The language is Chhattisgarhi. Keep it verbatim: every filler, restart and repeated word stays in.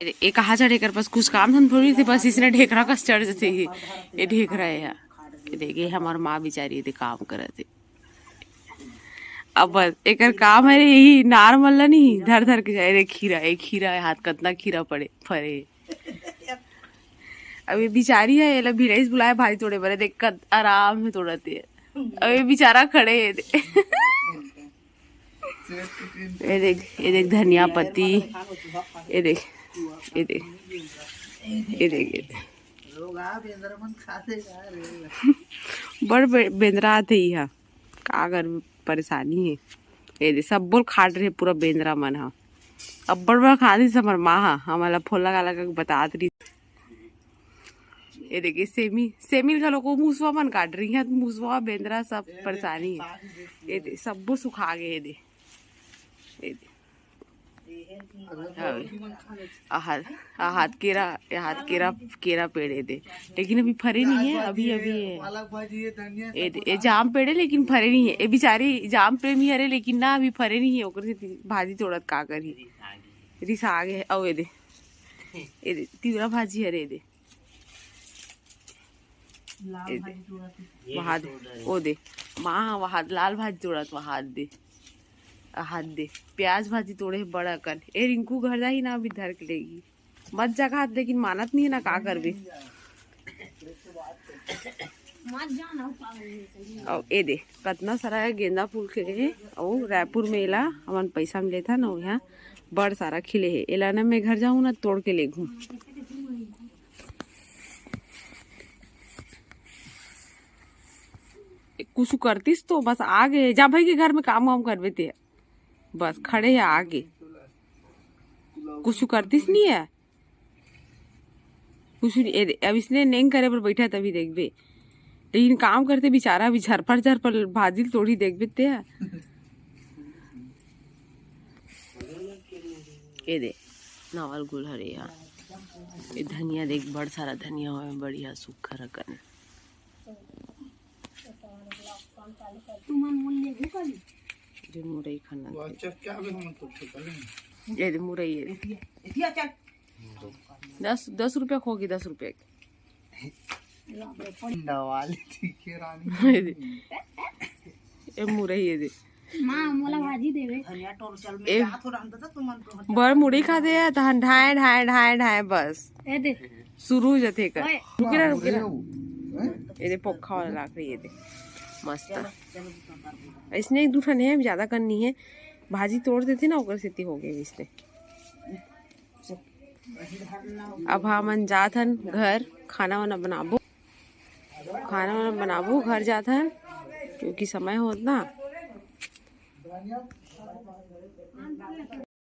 ए कहा चढ़े कर पास कुछ काम धंधा थोड़ी थे, बस इसने ढेकरा कस चढ़ जथे। ये ढेकरा है यार। ये देखे हमार माँ बेचारी ये काम करत है। अब बस एकर काम है यही नार मन ला नहीं धर धर के जाए रे। खीरा, एक खीरा है, हाथ कतना खीरा पड़े फरे। अब ये बिचारी है, एला भिड़ाइस बुलाए भाजी तोड़े बर, देख कत आराम से तोड़त है। अब ये बिचारा खड़े है। ये देख, ये देख धनिया पत्ती, ये देख, ये देख, ये देख, ये देख। बड़ बे-, बेंदरा आथे इहा, का कर परेशानी है। ये दे सब बोल खाट रहे पूरा बेंदरा मन हा। अब्बड़ बड़ खादिस हमर माँ हा, हमला फोन लगा लगा के बतात रही। ये देखिए सेमी, सेमी घलो को मुसवा मन काट रही है, मुसवा बेंदरा सब परेशानी है। ये दे, सब्बो सुखा गए, ये दे, ये दे। हवे। आहात, आहात केरा, आहात केरा, केरा पेड़ ये दे, लेकिन अभी फरे नहीं है, अभी, अभी है। ये दे, ये जाम पेड़ है, लेकिन फरे नहीं है। ये बिचारी जाम प्रेमी हरे, लेकिन ना अभी फरे नहीं है, ओकर से ती-, भाजी तोड़त का करही। रिसा आगे है, अउ ये दे, ये दे, तिवरा भाजी हरे, ये दे। ए दे। वहाद, ओ दे। माँ, वहाद लाल भाजी तोड़त, वहाद दे। हाथ दे। प्याज भाजी तोड़े हे बड़ा कन। ए रिंकू घर जाही ना, अभी धर के लेगी। मत जगा हाथ, लेकिन मानत नहीं है ना, का करबे। अउ ए दे, कतना सारा गेंदा फूल खिले हे, अउ रायपुर में एला हमन पैसा में लेथन, अउ यहाँ बड़ सारा खिले हे। एला ना मैं घर जाहूँ ना, तोड़ के लेगहूँ। कुछ करतीस तो बस आगे जा भाई के घर में काम वाम करबे ते, बस खड़े हे आगे, कुछ करतीस नहीं है, कुछ नहीं। ए दे, अब इसने नेंग करे बर बैठा तभी देखबे, लेकिन काम करते बिचारा अभी झरफर झरफर भाजी ल तोड़ी देखबे ते। ए दे, नावल गुल हरे यार। ए धनिया देख, बड़ सारा धनिया होय, बढ़िया सुक्खा रकन। तुमन मोल लेबो काली? जे मुरई खाना वो थे। अच्छा, क्या भी हम तो ठोकले। ये दे मुरई, ये दे। इतिया, इतिया चल। दस, दस रुपया खोगी, दस रुपया के। दवाली ठीक है रानी। ये दे। ए मुरई, ये दे। माँ, मोला भाजी देवे। धनिया टोर चल में ए, क्या थोड़ा अंदर तो तुमन को बड़ मुरई खा दे, तहन ढाए, ढाए, ढाए, ढाए, बस। ए दे। शुरू हो जाथे एकर। ओए। रुके रह, रुके रह। ये दे पोखा वाला लाग रही है, ये दे। मस्त। ऐसने एक दू ठन है, ज्यादा कन नहीं है। भाजी तोड़ देथे ना, ओकर सेती हो गए इसने। अब हमन जात हन घर, खाना वाना बनाबो, खाना वाना बनाबो, घर जात हन, क्योंकि समय होत ना।